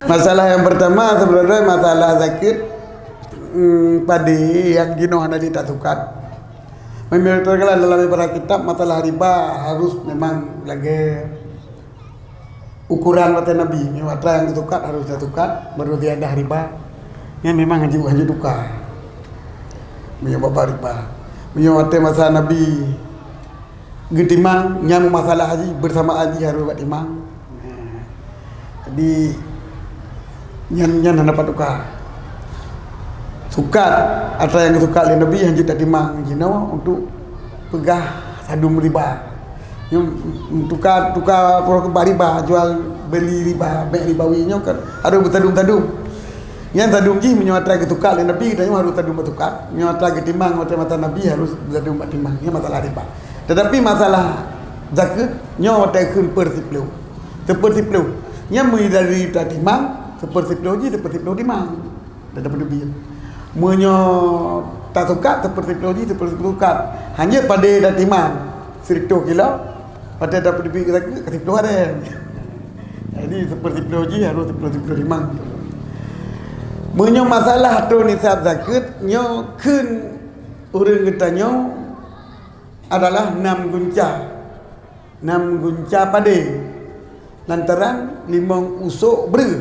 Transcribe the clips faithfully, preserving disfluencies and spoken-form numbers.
Masalah nyang pertama sebenarnya masalah zakeuet, hmm, padé nyang jinoe hana jeuet tatukat. Memang terkenal dalam ibarat kitab, masalah riba harus memang lagée ukuran watée Nabi. Meunyoe atra nyang tatukat harus tatukat, baru tiada riba. Nyan memang hana jeuet, hana jeuet tuka. Meunyoe bak riba. Meunyoe watée masa Nabi geutimang, nyan masalah jih, beursamaan jih harôh bak timang. Nah, jadi, nyan, nyan hana pat tuka. Tukat, atra nyang tukat lé Nabi hana jeuet tatimang jinoe untuk peugah sadum riba. Nyoe tuka, tuka pura keubah riba, jual beli riba, mek ribawi nyoe kan harôh beusadum-sadum. Nyan sadum jih meunyoe atra geutukat lé Nabi, tanyoe harôh sadum bak tukat. Meunyoe atra geutimang watée masa Nabi harôh sadum bak timang. Nyan masalah riba. Tetapi masalah zakeuet nyoe watée kheun per siploh. Seper siploh. Nyan meunyoe dari tatimang, seper siploh jih, seper siploh timang. Dan dapat duit. Meunyoe tatukat, seper siploh jih, seper siploh tukat. Hana jeuet padé tatimang siratoh kilo, watée dapat duit ka siploh aré. Jadi seper siploh jih harôh siploh, siploh timang. Meunyoe masalah troh nisab zakeuet, nyoe kheun ureuëng geutanyoe adalah nam gunca. Nam gunca padé, lantaran limong usok breueh.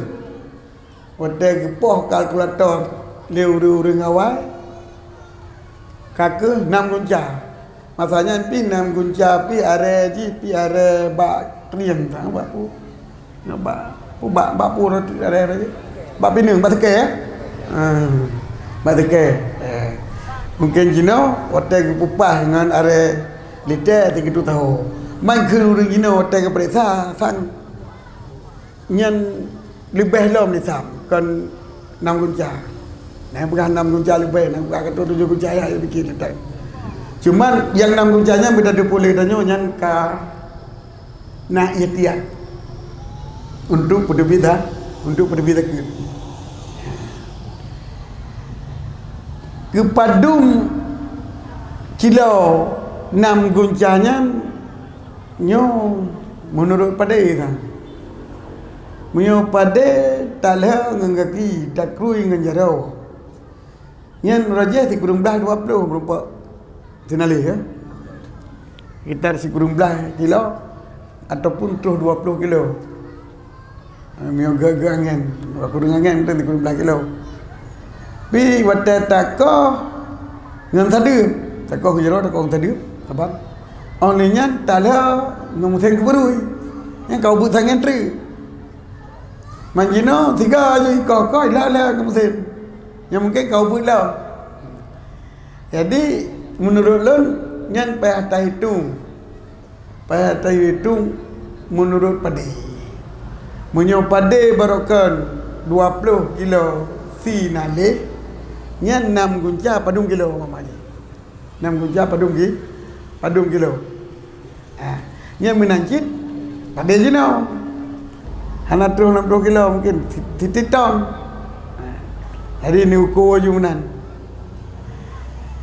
Watée geupoh kalkulator lé ureuëng-ureuëng awai, ka kheueh nam gunca. Masa nyan pih nam gunca pih aré jih, pih aré bak trieng, bak peue? Bak, bak, bak peue rot aré, aré jih? Bak pineung, bak seukée, ya? Ah, bak seukée. Eh. Mungken jinoe watée geupeupah ngon aré lité, sigitu tahu. Man kheun ureuëng jinoe watée geupareksa sang nyan leubeh lom nisab, kon nam gunca. Nah, peugah nam gunca leubeh, nah, peugah keu tujoh gunca ya, ya, bikin letak. Cuman nyang nam gunca nyan beda dua puluh tanyoe nyan ka na ikhtiar untuk peuteubiet, untuk peuteubiet zakeuet. Keu padum kilo nam gunca nyan nyoe meunurot padé kan. Meunyoe padé talhée ngon gaki, takrui ngon jaroe. Nyan rajih sikureueng blaih dua ploh meurumpok sinaleh, ya. Sekitar sikureueng blaih kilo ataupun troh dua ploh kilo. Ha, meunyoe geu-, geu angén, kureueng angén mungken sikureueng blaih kilo. Pi watée takoh ngon sadeup, takoh ngon jaroe, takoh ngon sadeup, saban. Óh lheueh nyan talhée ngon musém keubeurui. Nyan ka ubeuet sangén treuk. Man jinoe siga aju ikoh-koh ilak lé keu musém. Nyang mungken ka ubeuet lom. Jadi, meunurot lôn, nyan payah tahitong. Payah tahitong meunurot padé. Meunyoe padé barokon dua ploh kilo sinaleh, nyan nam gunca padum kilo umpama jih. Nam gunca padum ki-, padum kilo. Ha, nyan meunan cit padé jinoe. Hana troh nam ploh kilo mungken, si-, sititong. Ha, jadi neuko ju meunan.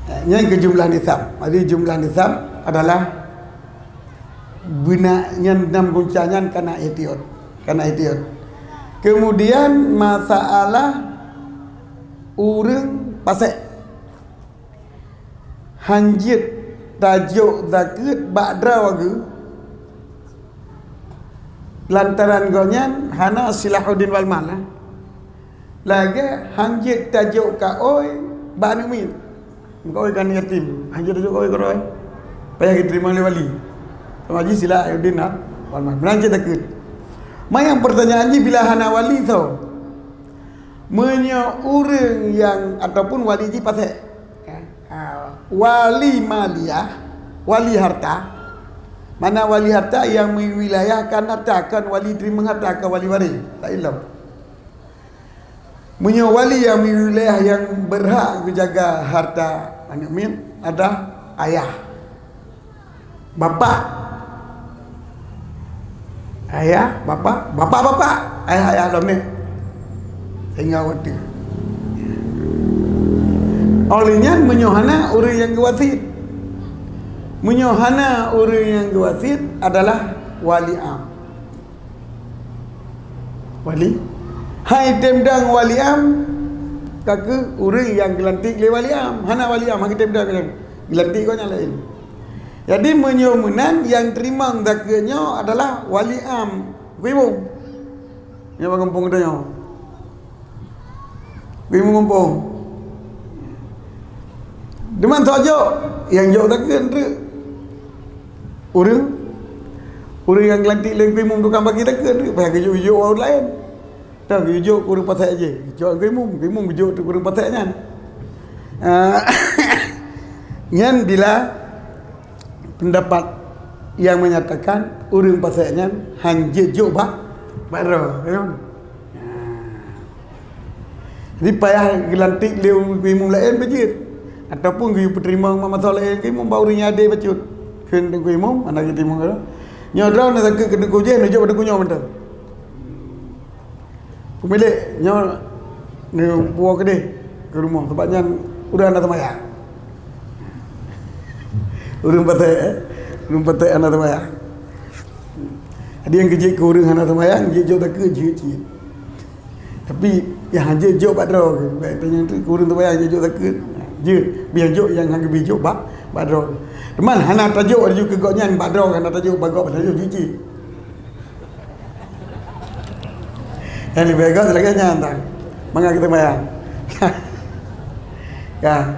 Ha, nyan keu jumlah nisab. Jadi jumlah nisab adalah beuna nyan nam gunca nyan kana ihtiyot. Kana ihtiyot. Kemudian masalah ureuëng pasek. Han jeuet tajok zakeuet bak droe geuh, lantaran gobnyan hana silahuddin wal mal, eh. Lagée han jeuet tajok kaôi bak aneuëk miet. Kaôi kan yatim, han jeuet tajok kaôi keudroe. Payah geuteurimong lé wali. Sama jih silahuddin wal mal. Meunan cit zakeuet. Ma nyang peurtanyaan jih bila hana wali soe? Meunyoe ureuëng nyang ataupun wali jih pasek, ya, ah, wali maliyah, wali harta, mana wali harta nyang meuwilayahkan harta, kon wali teurimong harta, kon wali waréh, laén lom. Meunyoe wali nyang meuwilayah nyang beurhak geujaga harta aneuëk miet adalah ayah. Bapak. Ayah, bapak, bapak-bapak. Ayah-ayah lom nyoe. Sehingga watée. Óh lheueh nyan, meunyoe hana ureuëng nyang geuwasiet. Meunyoe hana ureuëng nyang geuwasiet adalah Wali am. Wali. Hai tem dang wali am, ka keuh ureuëng nyang geulantik lé wali am. Hana wali am, hana tem dang nyang geulantik keu nyang laén. Jadi meunyoe meunan nyang teurimong zakeuet nyoe adalah wali am, Teungku Imum. Nyang bak gampông geutanyoe. Teungku Imum gampông. Teuma soe jok, nyang jok zakeuet treuk. Ureuëng, ureuëng nyang geulantik lé Teungku Imum tukang bagi zakeuet treuk, payah geujok-jok ureuëng laén. Teuh geujok keu ureuëng pasék jih, jok Teungku Imum, Teungku Imum geujok keu ureuëng pasék nyan. Ah, nyan bila pendapat nyang menyatakan ureuëng pasék nyan han jeuet jok bak, bak droe, ya kan? Jadi payah geulantik lé Teungku Imum laén beujeuet, ataupun geuyue peuteurimong mak masa laén Teungku Imum bak ureuëng nyang adé bacut. Kheun Teungku Imum hana geuteurimong droe. Nyoe droe na sakét keu Teungku jih, neujok bak Teungku nyoe mantong. Peumilék nyoe neupuwoe keudeh keu rumoh, sabab nyan ureuëng hana seumayang. Ureuëng pasék, eh? Ureuëng pasék hana seumayang. Jadi nyang keujeuet keu ureuëng hana seumayang, jeuet jok zakeuet jeuet cit. Tapi nyang han jeuet jok bak droe, bèk tanyong keu ureuëng seumayang jeuet jok zakeuet. Jeuet, biar jok nyang han geubri jok bak, bak droe. Teuma hana tajok laju keu gobnyan bak droe, hana tajok bak gob, hana tajok jeuet cit. Nyang leubeh göt lagèe nyan tan. Mangat kita bayang. Ya.